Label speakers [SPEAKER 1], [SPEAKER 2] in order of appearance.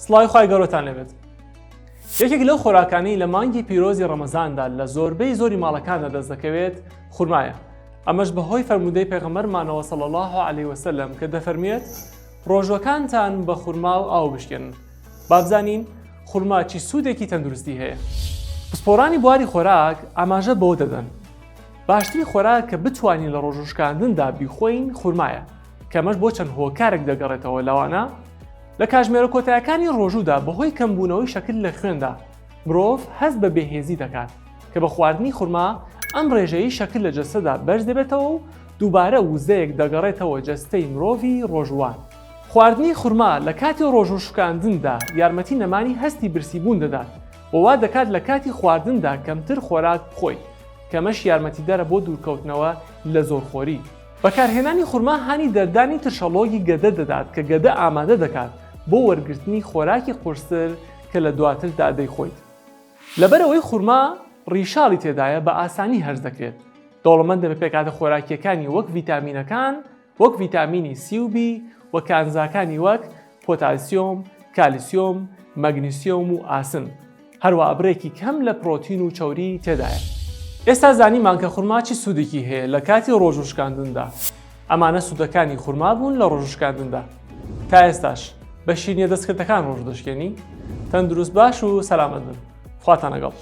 [SPEAKER 1] سڵاوی خوای گەورەتان لێبێت. یەکێک لەو خۆراکانەی لە مانگی پیرۆزی ڕەمەزاندا لە زۆربەی زۆری ماڵەکاندا دەست دەکەوێت خورمایە. ئەمەش بەهۆی فەرموودەی پێغەمبەرمانەوە صلی اللە علیه وسلم کە دەفەرموێت ڕۆژوەکانتان بە خورما و ئاو بشکێنن. با بزانین خورما چی سوودێکی تەندروستی هەیە. پسپۆڕانی بواری خۆراک ئاماژە بەوە دەدەن باشترین خۆراک کە بتوانین لە ڕۆژوشکاندندا بیخۆین خورمایە کە ئەمەش بۆ چەند هۆکارێک دەگەڕێتەوە لەوانە لە کاژمێرە کۆتایەکانی ڕۆژوودا بەهۆی کەمبوونەوەی شەکر لە خوێندا مرۆڤ هەست بە بێهێزی دەکات کە بە خواردنی خورما ئەم ڕێژەیەی شەکر لە جەستەدا بەرز دەبێتەوە و دووبارە وزەیەک دەگەڕێتەوە جەستەی مرۆڤی ڕۆژووان. خواردنی خورما لە کاتی ڕۆژوو شکاندندا یارمەتی نەمانی هەستی برسیبوون دەدات و وا دەکات لە کاتی خواردندا کەمتر خۆراک بخۆیت کە ئەمەش یارمەتیدەرە بۆ دوورکەوتنەوە لە زۆرخۆری. بەکارهێنانی خورما هانی دەردانی ترشەڵۆگی گەدە دەدات کە گەدە ئامادە دەکات بۆ وەرگرتنی خۆراکی قورستر کە لە دواتردا دەیخۆیت. لەبەرئەوەی خورما ڕیشاڵی تێدایە بە ئاسانی هەرس دەکرێت، دەوڵەمەندە بە پێکهاتە خۆراکییەکانی وەک ڤیتامینەکان وەک ڤیتامینی سی و بی و کانزاکانی وەک پۆتاسیۆم، کالیسیۆم، مەگنیسیۆم و ئاسن، هەروەها بڕێکی کەم لە پرۆتین و چەوری تێدایە. ئێستا زانیمان کە خورما چی سوودێکی هەیە لە کاتی ڕۆژووشکاندندا. ئەمانە سوودەکانی خورما بوون لە ڕۆژووشکاندندا. تا ئێستاش بە شیرینیە دەستکردەکان ڕۆژوو دەشکێنی؟ تەندروست باش و سەلامەت بن. خواتان لەگەڵ.